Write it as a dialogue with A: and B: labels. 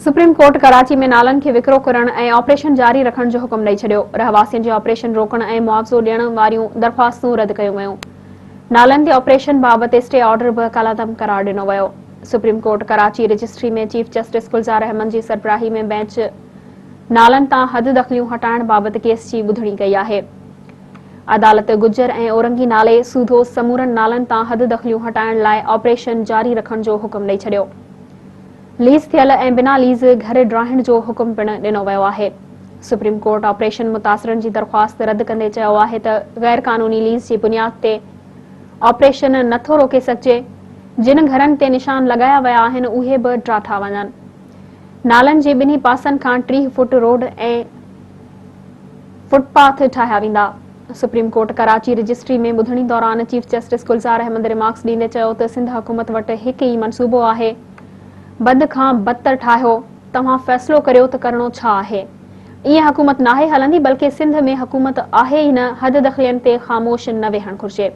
A: Supreme court Karachi ۾ نالن کي وڪرو ڪرڻ ۽ آپريشن جاري رکڻ جو حڪم ڏئي ڇڏيو، رهواسين جي آپريشن روڪڻ ۽ معاوضو ڏيڻ واريون درخواستون رد ڪيون ويون، نالن تي آپريشن بابت اسٽي آرڊر به ڪالعدم قرار ڏنو ويو. Supreme court Karachi registry ۾ chief justice Gulzar Ahmed جي سربراهي ۾ بئنچ نالن تان حد دخليون هٽائڻ بابت ڪيس جي ٻڌڻي ڪئي آهي. عدالت گجر ۽ اورنگي نالي سوڌو سمورن نالن تان حد دخليون هٽائڻ لاء آپريشن جاري رکڻ جو حڪم ڏئي ڇڏيو. ليز ٿيل ۽ بنا ليز گهر ڊاهڻ جو حڪم پڻ ڏنو ويو آهي. سپريم ڪورٽ آپريشن متاثرن جي درخواست رد ڪندي چيو آهي ته غير قانوني ليز جي بنياد تي آپريشن نٿو روڪي سگهجي، جن گهرن تي نشان لڳايا ويا آهن اهي به ڊاٺا وڃن. نالن جي ٻنهي پاسن کان 30 فوٽ روڊ ۽ فٽ پاٿ ٺاهيا ويندا. سپريم ڪورٽ ڪراچي رجسٽري ۾ ٻڌڻي دوران chief justice Gulzar Ahmed remarks ڏيندي چيو ته سنڌ حڪومت وٽ هڪ ئي منصوبو آهي، بد کان بدتر ٺاهيو، توهان فيصلو ڪريو ته ڪرڻو ڇا آهي؟ ائين حڪومت ناهي هلندي بلڪه سنڌ ۾ حڪومت آهي ئي نه، حد دخلين تي خاموش نه ويهڻ گهرجي.